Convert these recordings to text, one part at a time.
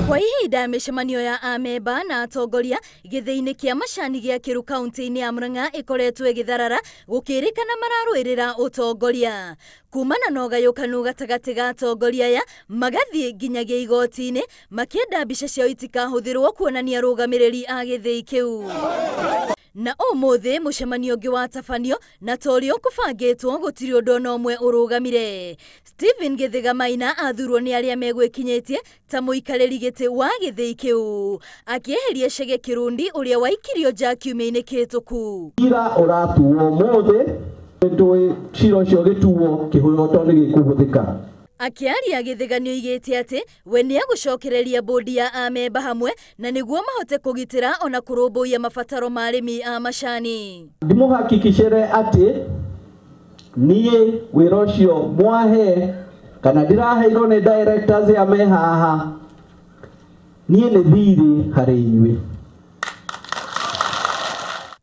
Kwa ihinda mĩcemanio ya amemba na atongoria gĩthĩi-inĩ kĩa macani gĩa Kĩru kaunti-inĩ ya Murang'a ĩkoretwo ĩgĩtharara gũkĩrĩkana mararũĩrĩra ũtongoria. Kumana na ũgayũkanu gatagatĩ ga atongoria aya magathiĩ nginyagia igoti-inĩ makĩenda mbica ciao itikahũthĩrwo kuonania arũgamĩrĩri a gĩthĩi kĩu. Na ũmũthĩ mũcemanio ũngĩ watabanio na ta ũrĩa ũkũbangĩtwo gũtirĩ ũndũ ona ũmwe ũrũgamire. Stephen Githiga Maina athurwo nĩ arĩa megwĩkinyĩtie ta mũikarĩri gĩtĩ wa gĩthĩi kĩu, akĩeheria Chege Kĩrundi ũrĩa waikirio nja kiumia-inĩ kĩhĩtũku. Cira ũratuo ũmũthĩ, nĩtũĩ cira ũcio ũgĩtuo kĩhooto nĩ gĩkũhũthĩka. Akĩaria Githiga nĩoigĩte atĩ we nĩegũcokereria bodi ya amemba hamwe na nĩguo mahote kũgitĩra ona kũrũmbũiya mabataro ma arĩmi a macani. Ndimũhakikicĩre atĩ niĩ wĩra ũcio mwahe kana ndĩraheirwo nĩ directors aya me haha, niĩ nĩ thirĩ harĩ inyuĩ.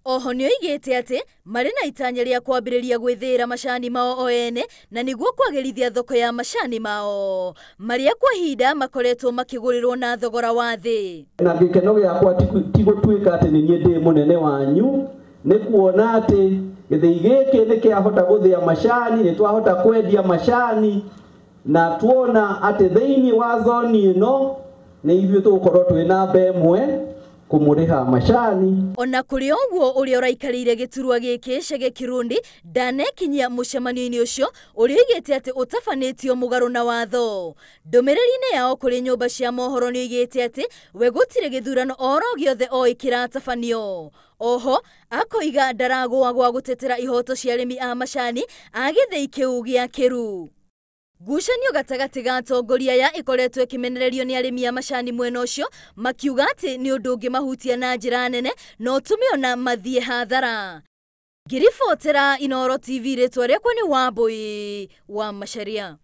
Oho nĩoigĩte atĩ marĩ na itanya rĩa kwambĩrĩria gwĩthĩĩra macani mao o ene na nĩguo kwagĩrithia thoko ya macani mao marĩa kwa ihinda makoretwo makĩgũrĩrwo na thogora wa thĩ. Na gĩkeno gĩakwa ti gũtuĩka atĩ nĩ niĩ ndĩ mũnene wanyu, nĩ kuona atĩ gĩthĩi gĩkĩ nĩ kĩahota gũthĩa macani, nĩ twahota kwendia macani, na tuona atĩ thĩinĩ wa zoni ĩno nĩ ithuĩ tũgũkorwo twĩ namba ĩmwe kũmũrĩha macani. Ona kũrĩ ũguo ũrĩa ũraikarĩire gĩturwa gĩkĩ Chege Kĩrundi ndanekinyia mũcemanio-inĩ ũcio ũrĩa oigĩte atĩ ũtabanĩtio mũgarũ na watho. Ndũmĩrĩri-inĩ yao kũrĩ nyũmba cia mohoro nĩoigĩte atĩ we gũtirĩ gĩthurano oro gĩothe oĩ kĩratabanio. Oho akoiga ndaragũa gwa gũtetera ihoto cia arĩmi a macani a gĩthĩi kĩu gĩa Kĩru. Ngucanio gatagatĩ ga atongoria aya ĩkoretwo ĩkĩmenererio nĩ arĩmi a macani mwena ũcio makiuga atĩ nĩ ũndũ ũngĩmahutia na njĩra nene na ũtũme ona mathiĩ hathara. Ngĩribotera Inooro TV rĩtwa rĩakwa nĩ Wambui wa Macharia.